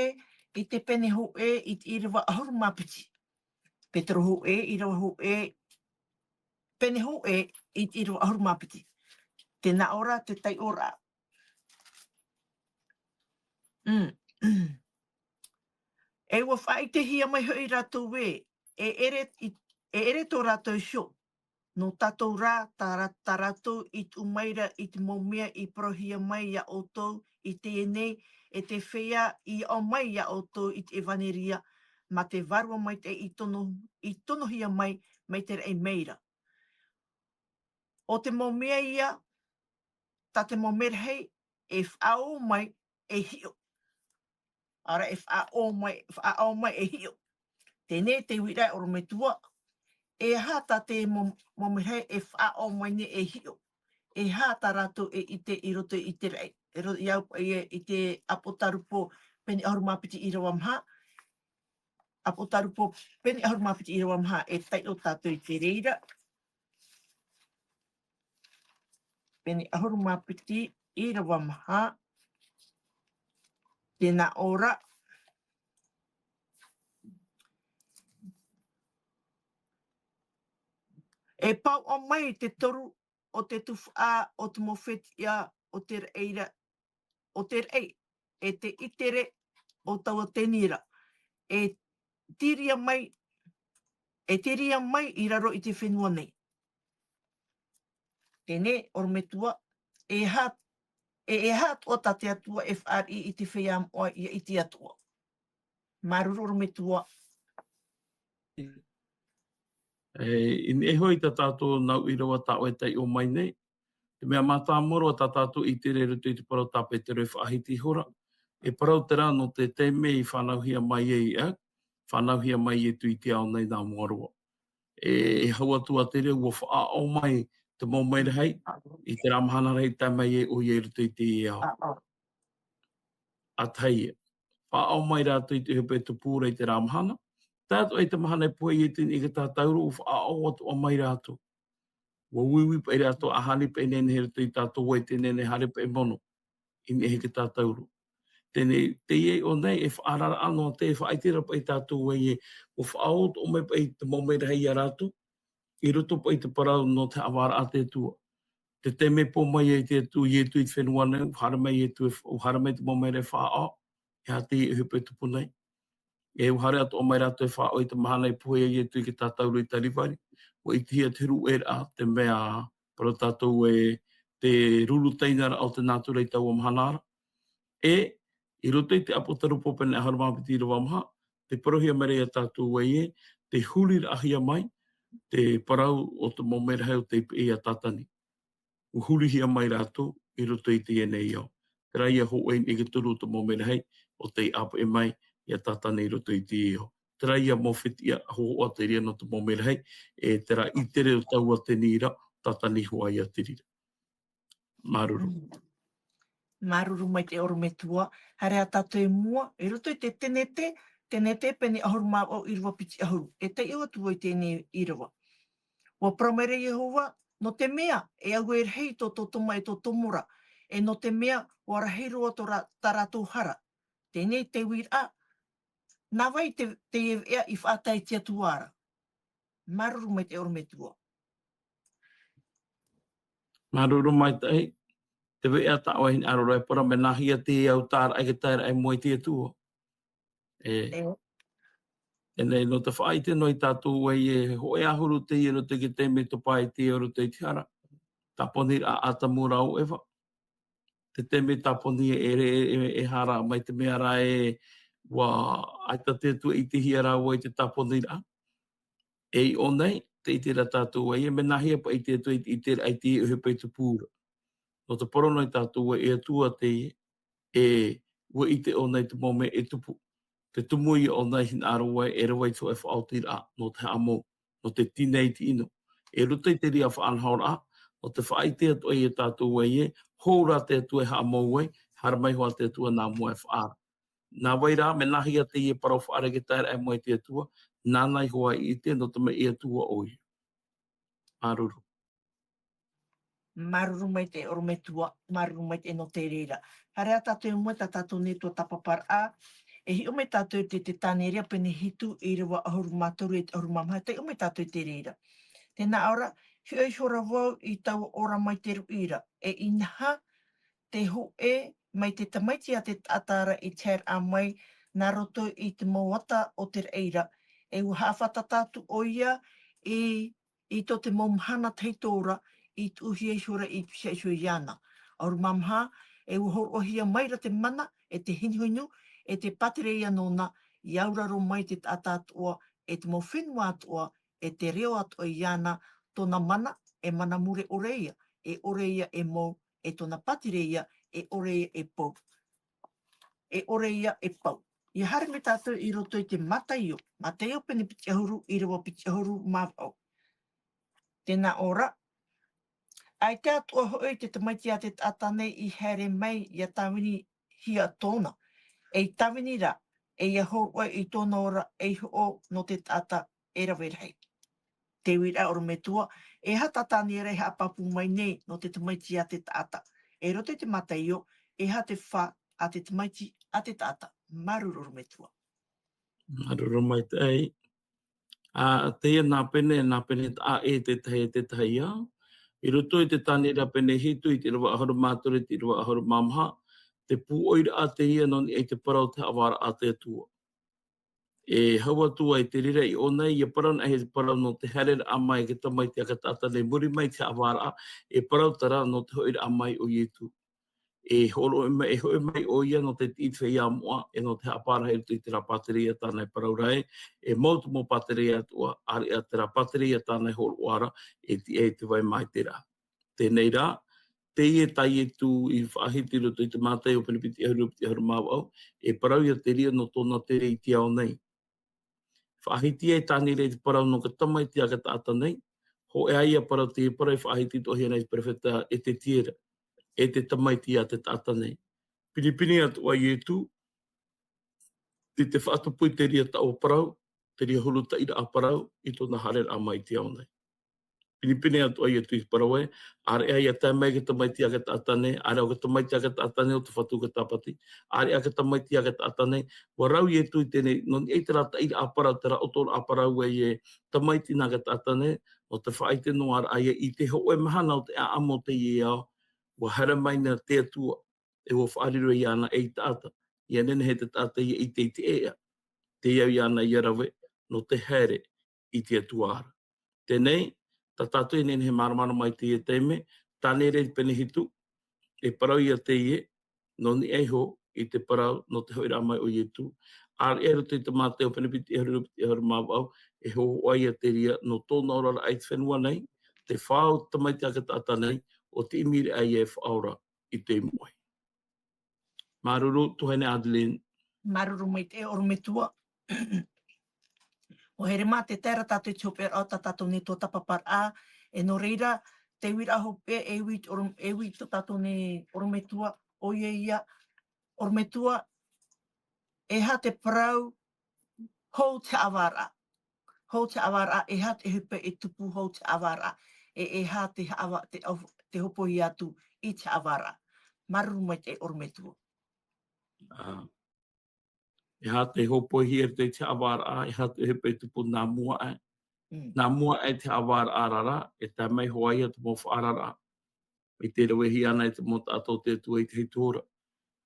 i te pene hōʻē, i te ʻīrava ʻahuru mā piti. Petero hōʻē, ʻīrava hōʻē, pene hōʻē, i te ʻīrava ʻahuru mā piti. Te nā ʻō ra, te taiʻoraʻa. Mm. E ʻua faʻaʻitehia mai hoʻi rātou ē, e ʻere i, e ʻere tō rātou iho. Nō tātou rā, tā rā-, tā rātou i tuʻu mai ra i te mau mea i parauhia mai ia ʻoutou i teie nei, e te feiā i aʻo mai ia ʻoutou i te ʻevaneria, mā te Vārua Maitaʻi i tono, i tonohia mai, mai te raʻi mai ra. ʻO te mau mea ia, tā te mau merahi e faʻaō mai e hiʻo. ʻAore e faʻaō mai, faʻaō mai e hiʻo. Teie te uiraʻa ʻorometua. E aha tā te mau, mau merahi e faʻaō mai nei e hiʻo? E aha tā rātou e ʻite i roto i te raʻi, i ro-, i au, i, i te Apotarupo pene ʻahuru mā piti ʻīrava maha? Apotarupo pene ʻahuru mā piti ʻīrava maha, e taiʻo tātou i te reira. Pene ʻahuru mā piti ʻīrava maha. Te nā ʻō ra. E pauʻa mai te toru o te tuhaʻa o te mau fetiʻa o te reira, o te raʻi, e te ʻitere o taua teni ra, e tīria mai, e tīria mai i raro i te fenua nei. Teie, ʻorometua, e aha, e, e aha atoʻa tā te Atua e fāriʻi i te feiā moʻa ʻia ʻite atoʻa. Māuruuru, ʻorometua. E, i niʻa iho i tā tātou nau ʻīrava tā ʻoe e taiʻo mai nei, te mea mātāmua roa tā tātou i ʻite ra i roto i te parau tā Petero e faʻahiti iho ra. E parau terā nō te taime i fānauhia mai ai, e, fānauhia mai Ietu i te ao nei nā mua roa. E, e hau atu ā te reira, ʻua faʻaō mai te mau merahi, i terā mahana rahi tae mai ai ʻoia i roto i te ao. ʻĀtahi, faʻaō mai rātou i te ʻohipa e tupu ra i terā mahana. Tae atu ai te mahana e pohe ai Ietu i niʻa i te tātauro, ʻua faʻaō atoʻa mai rātou. ʻUa uiui paʻi rātou, ʻa haere paʻi nehenehe i roto ia tātou, ʻua ʻite nehenehe e haere paʻi mono i niʻa i te tātauro. Teie, teie ʻō nei e faʻaararaʻa noa atu, e faʻaʻite ra paʻi tātou ē, ʻua faʻaō atoʻa mai paʻi te mau merahi ia rātou, i roto paʻi i te parau nō te haʻavāraʻa a te Atua. Te taime e pō mai ai te Atua, Ietu i te fenua nei, ʻua haere mai Ietu e, ʻua haere mai te mau merahi e faʻaō, e aha te ʻohipa e tupu nei. E ʻua haere atoʻa mai rātou e faʻaō i te mahana i pohe ai Ietu i te tātauro i Kalivari. ʻUa ʻitehia te huru ʻē ra, te mea, parau tātou ē, te ruru taina ra o te nātura i taua mahana ra. E, i roto i te Apotarupo pene ʻahuru mā piti ʻīrava maha, tē parauhia mai ra ia tātou ē, tē huriraʻahia mai te parau o te mau merahi o tei peʻe ia Tātani. ʻUa hurihia mai rātou i roto i teie nei ao. Terā ia hōʻē i niʻa i te toru o te mau merahi o tei ʻāpeʻe mai ia Tātani i roto i teie ao. Terā ia mau fetiʻa hōhoʻa te reira nō te mau merahi, e terā ʻitere o taua teni ra, Tātani hoʻi ia te reira. Māuruuru. Mm. Māuruuru maitaʻi ʻorometua, haere ā tātou i mua, i roto i te Tenete, Tenete pene ʻahuru mā vaʻu ʻīrava piti ʻahuru. E taiʻo atu vau i teie nei ʻīrava. ʻUa parau mai ra Iehova, nō te mea, e au e rahi tō Sodoma e tō Gomora, e nō te mea, ʻua rahi roa tō rā-, tā rātou hara. Teie te uiraʻa, nā vai te, te veʻa i faʻatae i te Atua ra. Māuruuru maitaʻi ʻorometua. Māuruuru maitaʻi, te veʻa tā ʻoe e hinaʻaro ra e parau, mea nāhea te au tāraʻa e taeraʻa i mua i te Atua. E, E. e nei, nō te faʻaʻite noa ia tātou ē, e hōʻē ʻahuru teie i roto i te taime i topa ai te ao i roto i te hara. Tāponi ra ʻo Atamu rāua ʻo Eva. Te taime tāponi e, e, e, e hara mai te mea ra ē, ʻua ʻaita te Atua i ʻitehia rāua i te tāponiraʻa. E i ʻō nei, tē ʻite ra tātou ē, mea nāhea paʻi te Atua i te, i te, i te ʻohipa i tupu ra. Nō te parau noa ia tātou ē, e Atua teie, e ʻua ʻite ʻōna i te mau mea e tupu. Te tumu ia ʻōna i hinaʻaro ē, e rave i te hōʻē faʻaotiraʻa, nō te haʻamou, nō te tīnai i te ʻino. I roto i te reira faʻanahoraʻa, nō te faʻaʻite atoʻa ia tātou ē, hou rā te Atua e haʻamou ai, haere mai hoʻi te Atua nā mua e faʻaara. Nā vai rā, mea nāhea teie parau faʻaara e taeraʻa i mua i te Atua, nāna iho ā i ʻite, nō te mea e Atua ʻoia. Māuruuru. Māuruuru maitaʻi ʻorometua, māuruuru maitaʻi nō te reira. Haere ā tātou i mua i tā tātou nei tuatāpaparaʻa, e hiʻo mai tātou i te, te Daniera pene hitu, ʻīrava ʻahuru mā toru e te ʻahuru mā maha, taiʻo mai tātou i te reira. Tē nā ʻō ra, hiʻo iho ra vau i taua ora mai te ruʻi ra, e inaha, te hōʻē mai te tamaiti a te taʻata ra i te haereraʻa mai nā roto i te mau ata o te raʻi ra, e ʻua haʻafātata atu ʻoia i, i tō te mau mahana tahito ra, i tuʻuhia iho ra, i tuʻuhia iho iāna. ʻAhuru mā maha, e ʻua hōroʻahia mai ra te mana, e te hinuhinu, e te pātireia nōna, i auraro mai te taʻata atoʻa, e te mau fenua atoʻa, e te reo atoʻa iāna, tōna mana, e mana mure ʻore ia, e ʻore ia e mau, e tōna pātireia, e ʻore ia e pau. E ʻore ia e pau. ʻIa haere mai tātou i roto i te Mataio, Mataio pene piti ʻahuru, ʻīrava piti ʻahuru mā vaʻu. Tē nā ʻō ra, ʻaita atoʻa hoʻi te tamaiti a te taʻata nei i haere mai ʻia tāvinihia tōna. E i tāvini ra, e ʻia hōroʻa i tōna ora ei hoʻo nō te taʻata e rave rahi. Te uiraʻa ʻorometua, e aha tā Daniera e haʻapāpū mai nei nō te tamaiti a te taʻata. I roto i te Mataio, e aha te fā a te tamaiti a te taʻata. Māuruuru ʻorometua. Māuruuru maitaʻi. Ā, teie nā pene, nā pene taʻa ʻē te tahi, te tahi ā. I roto i te Daniera pene hitu, i te ʻīrava ʻahuru mā toru, i te ʻīrava ʻahuru mā maha, te pūʻoiraʻa teie nō niʻa i te parau te haʻavāraʻa a te Atua. E hau atu ai te reira i ʻō nei, ʻia parau nei te parau nō te haereraʻa mai e te tamaiti a te taʻata nei, muri mai te haʻavāraʻa, e parau terā nō te hoʻiraʻa mai o Ietu. E hōroʻa mai, e hoʻi mai ʻoia nō te tiʻi i te feiā moʻa, e nō te haʻapārahi i roto i terā pātireia tāna e parau ra ē, e mau te mau pātireia atoʻa, ʻāreʻa terā pātireia tāna e hōroʻa ra, e tiʻa i te vai maitaʻi ra. Teie rā, teie tā Ietu i faʻahiti i roto i te Mataio pene piti ʻahuru, piti ʻahuru mā vaʻu, e parau ia te reira nō tōna tere i te ao nei. Faʻahiti ai Daniera i te parau nō te tamaiti a te taʻata nei, hōʻē ā ia parau, te parau i faʻahiti atoʻahia nei te perofeta Ezetiera, e te tamaiti a te taʻata nei. Pinepine atoʻa Ietu, i te faʻatupu i te reira taʻu parau, te reira huru taʻiraʻa parau, i tōna haereraʻa mai i te ao nei. Pinepine atoʻa Ietu i te parau ē, ʻāreʻa ʻia tae mai te tamaiti a te taʻata nei, ʻāreʻa ʻo te tamaiti a te taʻata nei ʻo te Fatu o te Tāpati, ʻāreʻa te tamaiti a te taʻata nei, ʻua rau Ietu i teie nei, nō niʻa i terā taʻiraʻa parau, terā ʻotoraʻa parau ē, e tamaiti nā te taʻata nei, nō te faʻaʻite noa ra ʻoia i te hōʻē mahana o te ʻāʻamu o teie ao, ʻua haere mai na te Atua, e ʻua faʻariro iāna ei taʻata, ʻia nehenehe te taʻata ʻia ʻite i te ʻēʻa, te au iāna ʻia rave, nō te haere i te Atua ra. Teie nei, tā tātou e nehenehe e māramarama i teie taime, Daniera pene hitu, e parau ia teie, nō niʻa iho i te parau, nō te hoʻiraʻa mai o Ietu, ʻāreʻa i roto i te Mataio pene piti ʻahuru, piti ʻahuru mā vaʻu, e hōhoʻa ia te reira, nō tōna oraraʻa i te fenua nei, te fā o te tamaiti a te taʻata nei, ʻo te ʻimiraʻa ia e faʻaora i te moʻe. Māuruuru, tuahine Adeline. Māuruuru maitaʻi ʻorometua. ʻO here mā te tae ra tātou i te hopeʻaraʻa o tā tātou nei tuatāpaparaʻa, e nō reira, te uiraʻa hopeʻa, e ui, ʻoro-, e ui tō tātou nei ʻorometua, ʻoia ia, ʻorometua, e aha te parau hou te haʻavāraʻa. Hou te haʻavāraʻa, e aha te ʻohipa e tupu hou te haʻavāraʻa. E, e aha te haʻava-, te, te hōpoihi atu i te haʻavāraʻa. Māuruuru maitaʻi ʻorometua. Ā. E aha te hōpoihi e riro i te haʻavāraʻa, e aha te ʻohipa e tupu nā mua aʻe. Mm. Nā mua aʻe te haʻavāraʻa ra, e tae mai hoʻi ia te mau faʻaararaʻa. I te revehia ana e te mau taʻata o te Atua i te hei tura.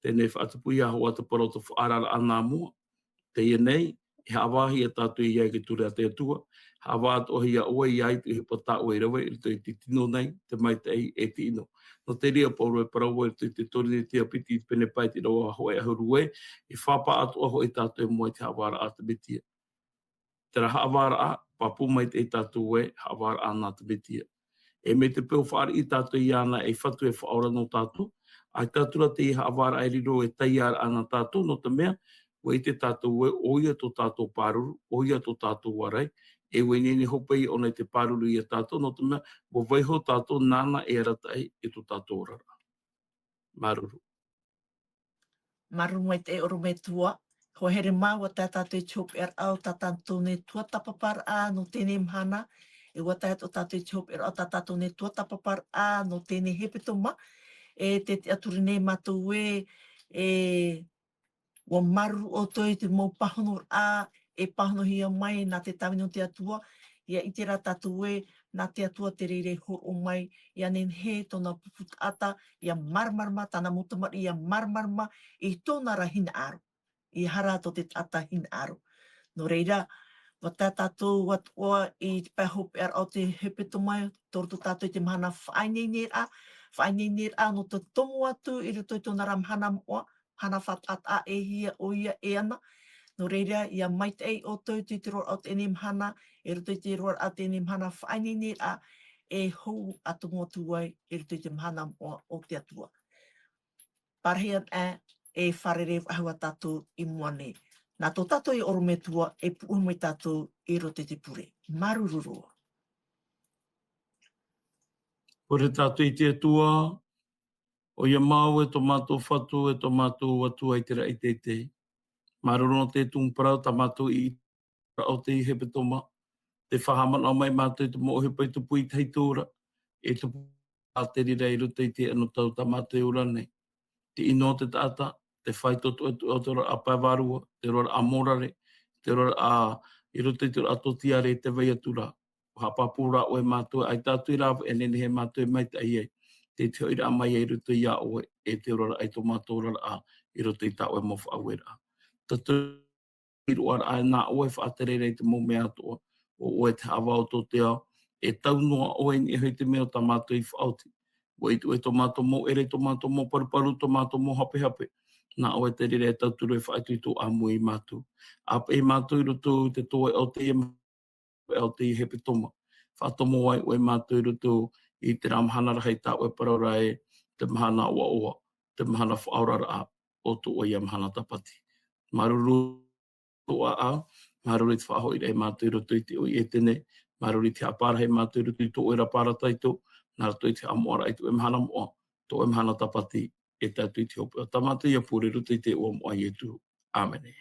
Teie nei faʻatupu ia hoʻi te parau o te faʻaararaʻa nā mua. Teie nei, e haʻavāhia tātou ia i te ture a te Atua. Haʻavā atoʻa ia ʻoe ia i te ʻohipa tā ʻoe i rave i roto i te tino nei, te maitaʻi e te ʻino. Nō te reira Pauro e parau i roto i te Torinetia piti i te pene pae e te ʻīrava hōʻē ʻahuru ē, e faʻapaʻo atoʻa hoʻi tātou i mua i te haʻavāraʻa a te Mesia. Terā haʻavāraʻa, pāpū maitaʻi tātou ē, haʻavāraʻa nā te Mesia. E mai te peu fāriʻi tātou iāna ei Fatu e Faʻaora nō tātou, ʻaita atu ra teie haʻavāraʻa e riro ei taiaraʻa nā tātou, nō te mea, ʻua ʻite tātou ē, ʻoia tō tātou pāruru, ʻoia tō tātou ārai, e ʻua ineine hope ʻōna i te pāruru ia tātou, nō te mea, ʻua vaiiho tātou nāna e arataʻi i tō tātou oraraʻa. Māuruuru. Māuruuru maitaʻi ʻorometua. Hoa here mā, ʻua tae tātou i te hopeʻaraʻa o tā tātou nei tuatāpaparaʻa nō teie mahana. E ʻua tae atoʻa tātou i te hopeʻaraʻa o tā tātou nei tuatāpaparaʻa nō teie hepetoma. E te, te tiʻaturi nei mātou ē, e ʻua māuruuru ʻoutou i te mau pāhonoraʻa, e pāhonohia mai nā te tāvini o te Atua, ʻia ʻite rā tātou ē, nā te Atua te reira e hōroʻa mai, ʻia nehenehe tōna pupu taʻata, ʻia māramarama, tāna mau tamariʻi ʻia māramarama i tōna ra hinaʻaro, ʻia haere atu te taʻata hinaʻaro. Nō reira, ʻua tae tātou atoʻa i te pae hopeʻaraʻa o te hepetoma, tō roto tātou i te mahana faʻaineineraʻa, faʻaineineraʻa nō te tomo atu i roto i tōna ra mahana moʻa, mahana faʻataʻataʻa e hia ʻoia e ana. Nō reira, ʻia maitaʻi ʻoutou i te roaraʻa o teie mahana, i roto i te roaraʻa o teie mahana faʻaineineraʻa, e hou atoʻa atu ai i roto i te mahana moʻa o te Atua. Parahi ana e fārerei faʻahou ā tātou i mua nei. Nā tō tātou ia ʻorometua e pūʻohu mai tātou i roto i te pure. Māuruuru roa. Pure tātou i te Atua, ʻoia māu e tō mātou Fatu, e tō mātou Atua i te raʻi teitei. Māuruuru nō te tumu parau tā mātou i ʻite ra o te hepetoma. Tē faʻahaʻamanaʻo mai mātou i te mau ʻohipa i tupu i te hei tura, e tupu a te reira i roto i te anotau tā mātou e ora nei. Te ʻino o te taʻata, te faito o te, o te oraraʻa pae vārua, te oraraʻa mōrare, te oraraʻa i roto i te oraraʻa tōtiare i te vai atu ra. ʻUa haʻapāpū rā ʻoe mātou, ʻaita atu i rāveʻa e nehenehe mātou e maitaʻi ai, te, te hoʻiraʻa mai ai i roto iā ʻoe, e te oraraʻa i tō mātou oraraʻa, i roto i tā ʻoe mau faʻaueraʻa. Tātou i roaraʻa nā ʻoe e faʻatere ra i te mau mea atoʻa, ʻo ʻoe te haʻavā o tō te ao, e tau noa ʻoe i niʻa hoʻi i te mea o tā mātou i faʻaoti. ʻUa ʻite ʻoe tō mātou mau ʻere, tō mātou mau paruparu, tō mātou mau hapehape. Nā ʻoe te reira e tauturu e faʻaitoito ʻāmui ia mātou. ʻĀpeʻe ia mātou i roto i te toeʻa o teie ma-, o teie hepetoma. Faʻatomo ai ʻoe ia mātou i roto i terā mahana rahi tā ʻoe e parau ra ē, te mahana ʻoaʻoa, te mahana faʻaoraraʻa o tō ʻoe ia mahana tāpati. Māuruuru tō ʻoe ʻāʻau, māuruuru i te faʻahoʻiraʻa ia mātou i roto i te ʻoe ʻētene, māuruuru i te haʻapārahi ia mātou i roto i tō ʻoe ra parataito, nā roto i te haʻamoʻaraʻa i tō ʻoe mahana moʻa, tō ʻoe mahana tāpati, e tae atu i te hopeʻa o tā mātou ia pure i roto i te iʻoa moʻa a Ietu. ʻĀmene.